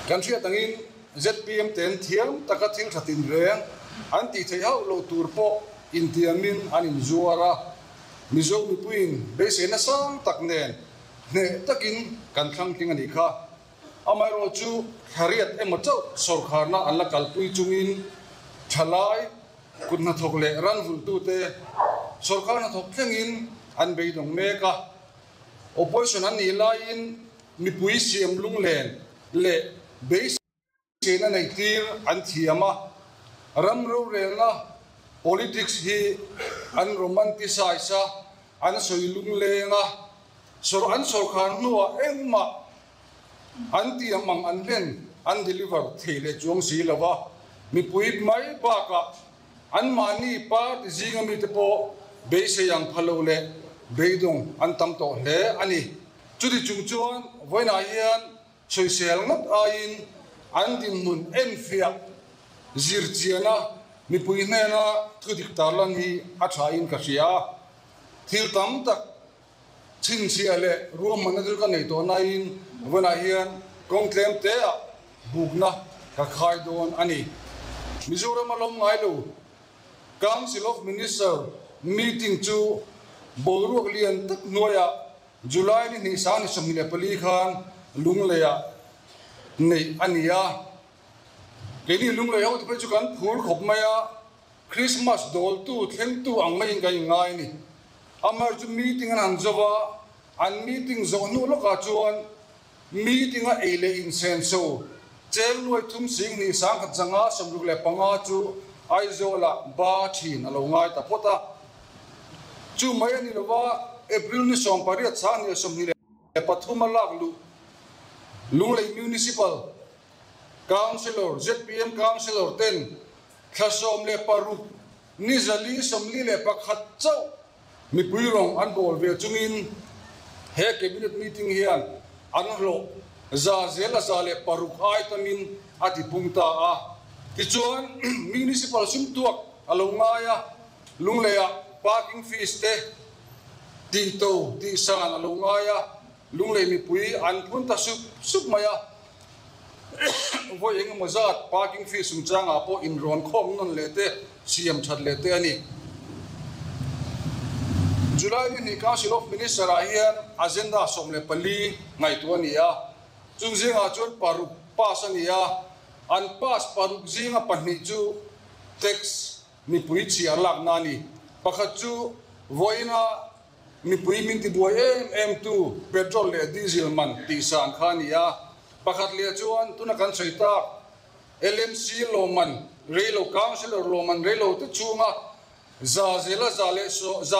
Kan hriat angin zpm te'n thiam taka thil tha tinreng an tih theih hauh loh tur pawh intiamin an inzuar a, Mizo mipuiin beiseina sang tak nen hneh takin kan thlang tling a nih kha. Amaherawhchu thlariat emaw chauh sawrkharna an la kalpui chungin thalai kut hnathawk leh ranvulhtute sawrkar hnathawk thlengin an beidawng mek a. Opposition an nih laiin mipui siam lunglen leh beiseina neihtir an thiam a, ram rorelna politics hi an romanticize a, an sawi lungleng a, an sawrkhar hnuah engmah an tiam ang an hlen an deliver thei leh chuang si lo a, mipui mai bakah Anmahni party zinga mite pawh beisei ang pha lo leh beidawng an tam tawh hle a ni. Chuti chung chuan vawiinah hian sawisel ngawt aiin an dinhmun enfiah zirchiana mipui hnena thudik tarlan hi a thain ka hria. Thil tam tak Chhinchhiah leh ruahmanna chu ka nei tawh nain vawiinah hian kawng tlem teah bukna ka khai dawn a ni. Mizoram a lawm ngai lo. Council of Minister meeting chu boruak lian tak hnuaiah July ni hnih 2024 khan Lungleiah neih a ni a. Keini Lunglei hote phei chu kan phur khawp mai a. Christmas dawltu thlengtu ang maiin ka inngai a ni. Amar chu meeting an han zo va, an meeting zawh hnu lawkah chuan meeting a ei leh insenso cheng nuai thum 20 100 65 chu Aizawlah ba thin a lo ngai ta phawt a. Chu mai a ni lova, April ni 18 2023 a lak luh Lunglei Municipal Councillor, zpm Councillor ten Thla 16 ni 4 41 chauh mipui rawng an bawl ve chungin he Cabinet meeting hian an hlawh za zela 106 ai tamin a tipung ta a. Tichuan Municipal sumtuak a lo ngai a, Lungleiah parking fees te tihto tihsan a lo ngai a, Lunglei mipui an phun ta sup sup mai a. Vawi engemaw zat parking fee chungchangah pawh inrawn khawm nawn leh te, siam that leh te a ni. July ni hnih Council of Minister ah hian agenda 14 ngaihtuah a ni a, chung zingah chuan paruk pass a ni a, an pass paruk zinga pahnih chu tax mipui chhiar lakna a ni. Pakhat chu vawiina Mipui min tibuai em em tu petrol leh diesel man tihsan kha a ni a, pakhat leh chuan tuna kan sawi tak LMC lawmman reilo councillor lawmman reilo te chhunga za zela za leh 106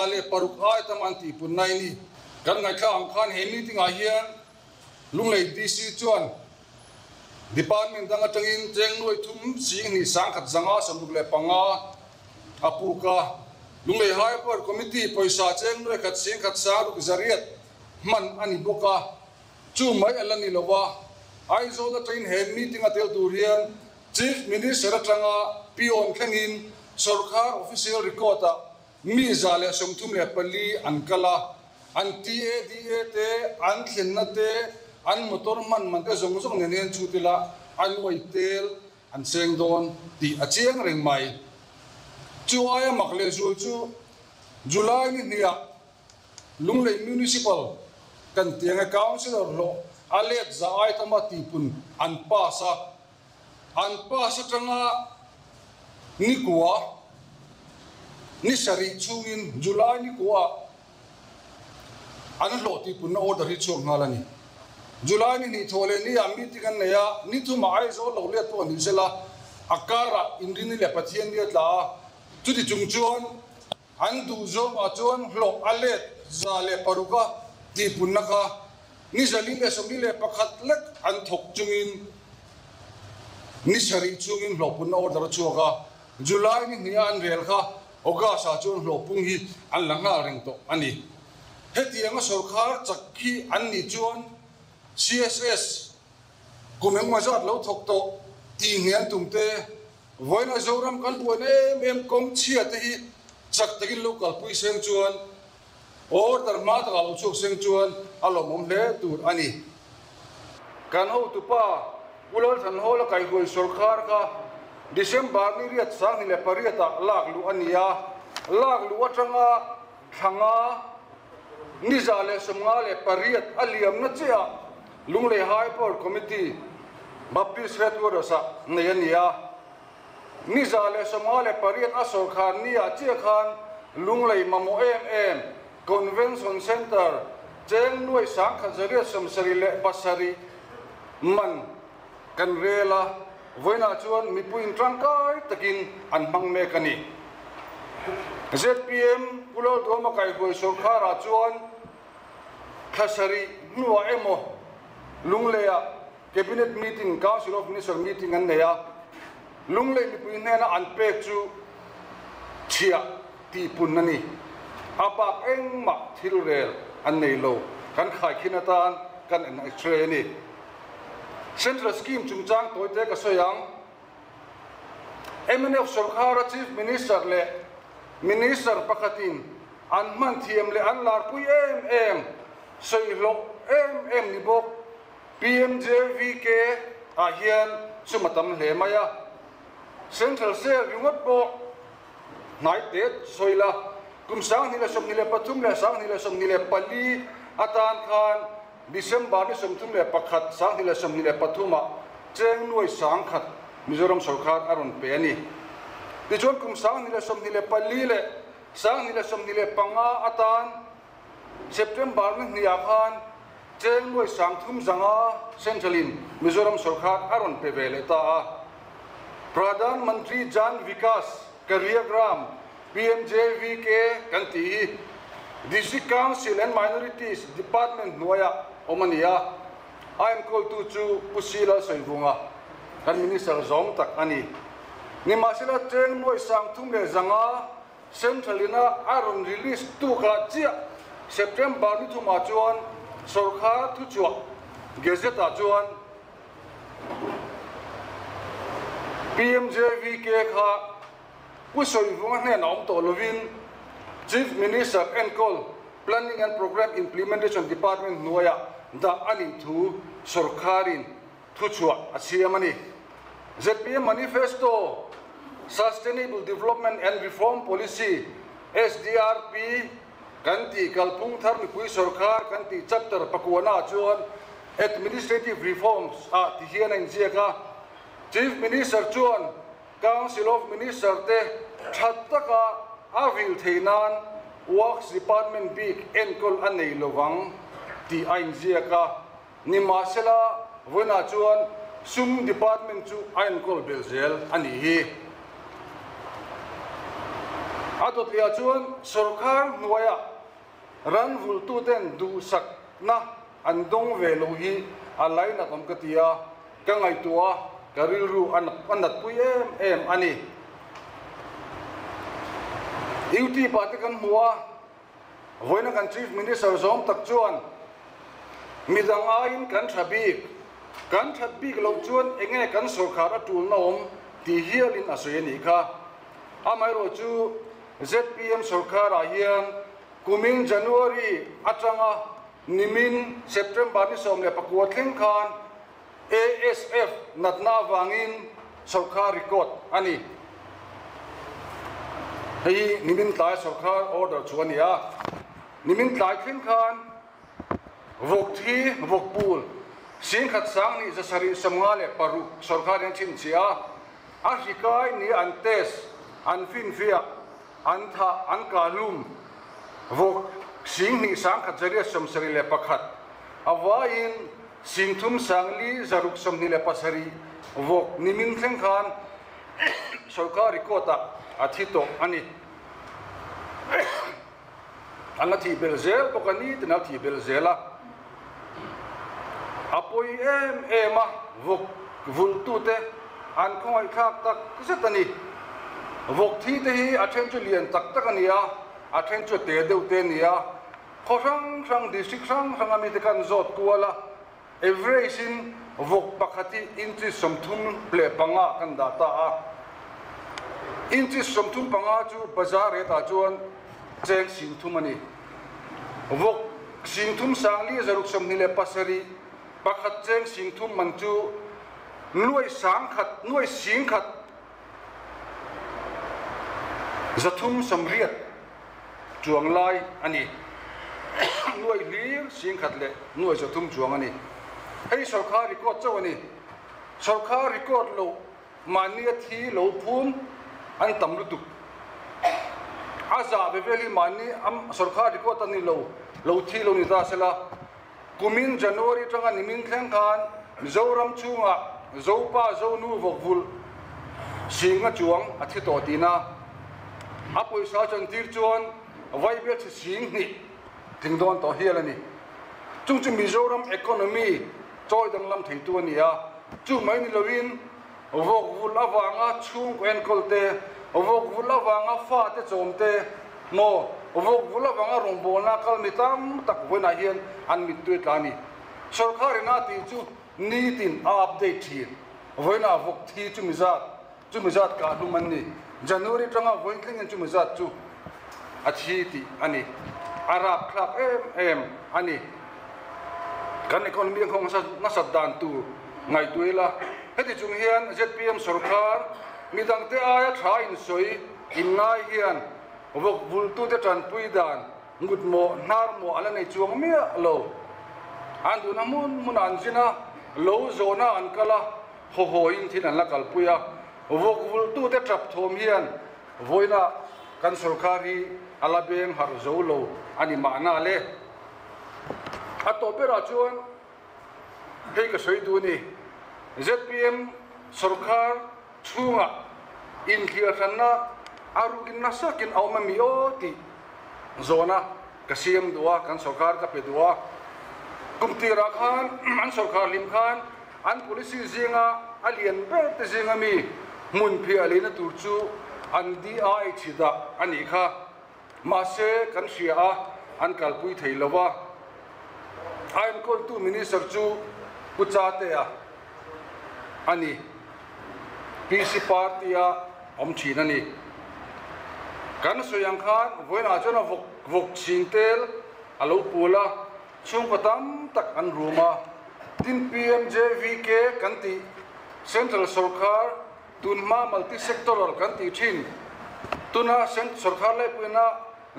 ai tam an tihpun nai ni. Kan ngaihthlak ang khan he meeting ah hian Lunglei DC chuan Department dang atangin cheng nuai thum 2 100 565 a puk a. Lunglei High Power Committee pawisa cheng nuai khat 1 100 800 hman a ni bawk a, chu mai a la ni lo a. Aizawl atangin he meeting a tel tur hian Chief Minister atanga peon thlengin sawrkar official record-ah Mi 134 an kal a, an TADA te, an thlenna te, an motor hman man te zawng zawng nen hian chhut ila an uai tel an seng dawn tih a chiang reng mai. Chu aia mak leh zual chu July ni hniah Lunglei Municipal kan tiang e Councillor hlawh a let za ai tama tihpun an pass a, An pass atanga nikua ni sarih chhungin July nikuaah an hlawh tihpunna order hi chhuak nghal a ni. July ni hnih thawh leh niah meeting an nei a, ni thumah Aizawl lo let pawh ni sela a karah Inrini leh Pathian ni a tla a, chuti chung chuan An duh zawngah chuan hlawh a let 106 a tihpunna kha ni 441 lek an thawk chungin ni sarih chungin hlawhpunna order a chhuak a, July ni hniha an rel kha August-ah chuan hlawhpung hi an la nghal reng tawh a ni. Hetianga sawrkhar chak hi an nih chuan CSS kum engmaw zat lo thawk tawh tih hniam tum te, Vawiina Zoram kan buaina em em kawng chhia te hi chak takin lo kalpui seng chuan order hma takah lo chhuak seng chuan a lawmawm hle tur a ni. Kan hotupa. Pu Lalthanhawla kaihruai sawrkar kha December ni riat 2008 ah lak luh a ni a, lak luh atanga thla nga ni 158 a liamna chiah Lunglei High Power Committee Baptist Headquarters ah nei a ni a. Ni 158 a sawrkar ni ah chiah khan Lunglei mamawh em em Convention Centre cheng nuai 1177 man kan rel a, vawiinah chuan mipuiin tangkai takin an hmang mek a ni. Zpm Pu Lalduama kaihruai sawrkharah chuan thla sarih hnuah emaw Lungleiah Cabinet meeting, Council of Minister meeting an nei a, Lunglei mipui hnena an pek chu chhiah tih pun a ni. A bak engmah thil rel an nei lo, kan khaikhin atan kan en x-ray a ni. Central scheme chungchang tawite ka sawi ang. Mnf sawrkhara Chief Minister leh Minister pakhatin an hman thiam leh an larpui em em, sawi hlawh em em ni bawk. PMJVK ah hian sum a tam hle mai a, Central Sale ringawt pawh hnai te sawi la, kum 2023 leh 2024 atan khan December ni 31, 2023 ah cheng nuai 10,000 Mizoram sawrkar a rawn pe a ni. Tichuan kum 2024 leh 2025 atan September ni hniah khan cheng nuai 30 zanga Central in Mizoram sawrkar a rawn pe ve leh ta a. Pradhan Mantri Jan Vikas Karyagram, PMJVK, kan tih hi District Council and Minorities Department hnuaiah awm a ni a. A enkawltu chu Pu Si Lalsawivunga, kan Minister zawng tak a ni. Nimahsela cheng nuai 30 leh zanga Central ina a rawn release tukah chiah September ni thumah chuan sawrkar thuchhuah Gazette ah chuan PMJVK kha Pu Sawivunga hnenah awm tawh lovin Chief Minister enkawl Planning and Programme Implementation Department hnuaiah dah a nih thu sawrkarin thuchhuah a siam a ni. Zpm Manifesto, Sustainable Development and Reform Policy, SDRP, kan tih kalphung thar mipui sawrkar kan tih chapter pakuana ah chuan Administrative Reforms ah ti hian a inziak a. Chief Minister chuan Council of Minister te tha taka a vil theih nan Works Department bik enkawl a nei lovang tih a inziak a. Nimahsela, vawiinah chuan sum department chu a enkawl belh zel a nih hi. A dawtliah chuan sawrkar hnuaiah ran vultuten duhsakna an dawng ve lo hi a lainat awm ka ti a, ka ngaihtuah a, ka rilru a natpui em em a ni. Youtube-ah te kan hmu a. Vawiina kan Chief Minister zawng tak chuan midang aiin kan tha bik, kan that bik loh chuan enge kan sawrkar a tulna awm tih hialin a sawi a nih kha. Amaherawh chu zpm sawrkarah hian kumin January atanga nimin September ni 19 thleng khan ASF natna avangin sawrkar record a ni. Hei hi nimin tlai sawrkar order chu a ni a. Nimin tlai thleng khan vawk thi, vawk pul, 17,756 sawrkar hian chhinchhiah a. A hri kai ni an test, an finfiah, an thah, an kahlum, vawk 21,171 a vaiin 34,627 vawk nimin thleng khan sawrkar record ah a thi tawh a ni. An la thih belh zel bawk a, nitin a thih belh zel a. A pawi em em a, vawk vulhtute an khawngaihthlak tak zet a ni. Vawk thi te hi a then chu lian tak tak a ni a, a then chu a te deuh te a ni a. Khaw hrang hrang, district hrang hrang a mite khan zawt kual a, average in vawk pakhat hi inches 35 kan dah ta a. Inches 35 chu bazar rate ah chuan cheng 30,000 a ni. Vawk 34,627 pakhat cheng 30,000 man chu. Nuai sangkhat, nuai singkhat, 380 chuang lai a ni. Nuai hlir singkhat leh nuai 300 chuang a ni. Hei sorkar record chauh a ni. Sorkar record loh mahnia thi lo phum an tam lutuk. A zah ve vel hi mahni sorkar record a ni lo, lo thi lo ni ta sela. Kumin January atanga nimin thleng khan Mizoram chhungah Zopa Zonu vawkvulh singa chuang a thi tawh tihna. A pawisa chantir chuan Vaibel chhe sing hnih tling dawn tawh hial a ni. Chung chu Mizoram economy chawi danglam theitu a ni a, chu mai ni loin Vawkvulh avanga chhungkaw enkawl te, vawkvulh avanga fate chawm te, maw vawkvulh avanga rawngbawlna kal mi tam tak vawiinah hian an mittui tla a ni. Sorkarin a tih chu nitin a update thin. Vawiinah vawk thi chumi zat, chumi zat kah hlum an ni. January atanga vawiin thlengin chumi zat chu a thi tih a ni. A rapthlak em em a ni. Kan economy a nghawng nasat dan tur ngaihtuah ila, heti chung hian zpm sorkar midangte aia tha insawi inngai hian vawk vultute tanpui dan ngutmawh hnarmawh a la nei chuang miah lo. An duhna hmun hmunah an zin a, lo zawhna an kal a, hawhawiin thil an la kalpui a. Vawk vultute tap thawm hian Vawiinah kan sorkar hi a la beng harh zo lo a ni mahna le. A tawp berah chuan hei ka sawi duh a ni, zpm sorkar chhungah inthliarhranna a rukin nasakin a awm a mi aw tih zawhna ka siam duh a, kan sorkar ka pe duh a. Kum tirah khan an sorkar hlim khan An policy zinga a lian ber te zinga mi hmun phiah leina tur chu an DIH dah a nih kha. Mahse, kan hria a, an kalpui thei lo a. A enkawltu Minister chu Pu Chatea a ni. PC Party-a awm thin a ni. Kan sawi ang khan vawiinah chuan a vawk vawk chhing tel a lo pul a. Chhungkaw tam tak an rum a, tin PMJVK kan tih Central sorkar tunhma multi sectoral kan tih thin tuna Central sorkar laipuina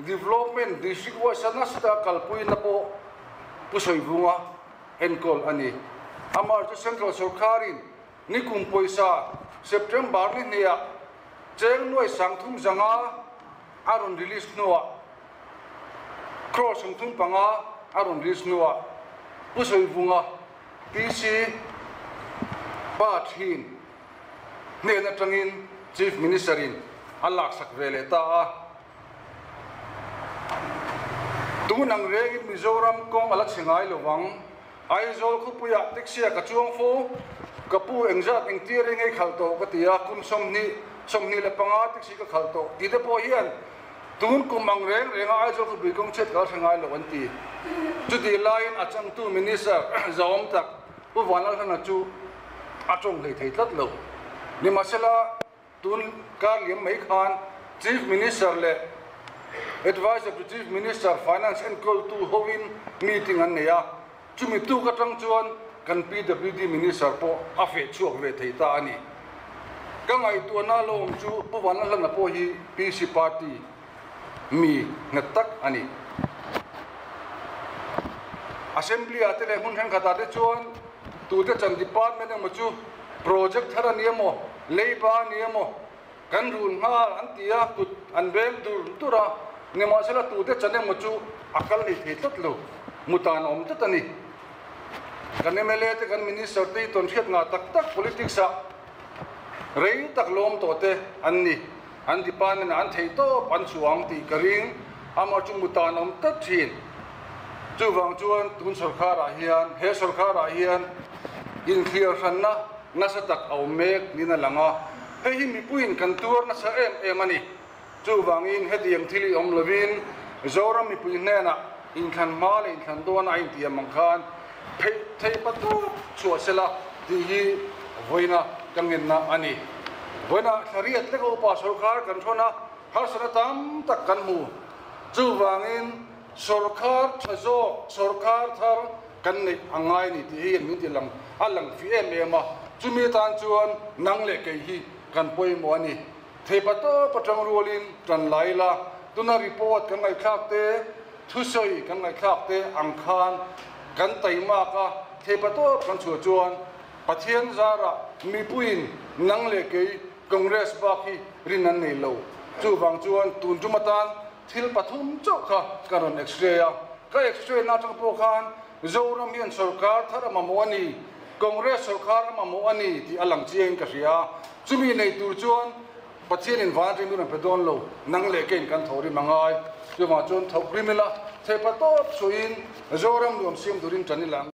development district wise a nasa taka kalpuina pawh Pu Sawivunga enkawl a ni. Amah chu Central sorkarin nikum pawisa September ni hniah cheng nuai 3500 a rawn release hnuah Crore 35 a rawn release hnuah Pu Sawivunga PC pa thin hnen atangin Chief Minister in a laksak ve leh ta a. Tun ang rengin Mizoram kawng a la chhe ngai lovang. Aizawl khawpuiah taxi ah ka chuang fo, ka pu engzat engtir eng ei khalh tawh ka ti a, kum 20, 25 taxi ka khalh tawh tih te pawh hian tun kum ang reng renga Aizawl khawpui kawng chhiat ka la hre ngai lo an ti. Chutih laiin a changtu Minister zahawm tak Pu Vanlalhlana chu a tawng hlei thei tlat lo. Nimahsela, Tun kar liam mai khan Chief Minister leh Adviser to Chief Minister Finance enkawltu hoin meeting an nei a, chumi tuk atang chuan kan PWD Minister pawh a feh chhuak ve thei ta a ni. Ka ngaihtuahna lo awm chu Pu Vanlalhlana pawh hi PC Party mi nghet tak a ni. Assembly ah te leh hmun thenkhatah te chuan tute chan department emaw chu project thar a ni emaw, leiba a ni emaw kan run nghal an ti a, kut an beng dur dur a, nimahsela tute chan emaw chu a kal leh thei tlat lo, mutan a awm tlat a ni. Kan mla te kan minister te hi tawn hriat ngah tak tak politics ah rei tak lawm tawh te an ni. An department ah an theih tawp an chhuang tih ka ring, amah chu mutan awm tlat thin. Chuvang chuan tun sorkar ah hian, he sorkar ah hian inthliar hranna nasa tak a awm mek niin a lang a, hei hi mipuiin kan tuar nasa em em a ni. Chuvangin hetiang thil hi awm lovin Zoram mipui hnenah inthlan hma leh inthlan dawn a intiam ang khan Theih theih patawp chhuah sela tih hi vawiina ka ngenna a ni. Vawiina thlariat lek upa sorkar kan thawn a, harsatna tam tak kan hmu. Chuvangin sorkar tha zawk, sorkar thar kan neih a ngai a ni tih hi min ti lang, a lang fih em em a. Chumi atan chuan nang leh kei hi kan pawimawh a ni. Theipatawp atang rualin tan la ila, tuna report kan ngaihthlak te, thusawi kan ngaihthlak te ang khan kan taimak a, theipatawp kan chhuah chuan Pathian zarah mipuiin nang leh kei Congress bak hi rin an nei lo. Chuvang chuan tun tum atan thil pathum chauh kha ka rawn x-ray a. Ka x-ray na atang pawh khan Zoram hian sorkar thar a mamawh a ni, Congress sorkar a mamawh a ni tih a lang chiangin ka hria a. Chumi nei tur chuan Pathianin van rim in rawn pe dawn lo, nang leh keiin kan thawh rim a ngai. Chuvang chuan thawk rim ila, theihpa tawp chhuahin Zoram nuam siam turin tan ila.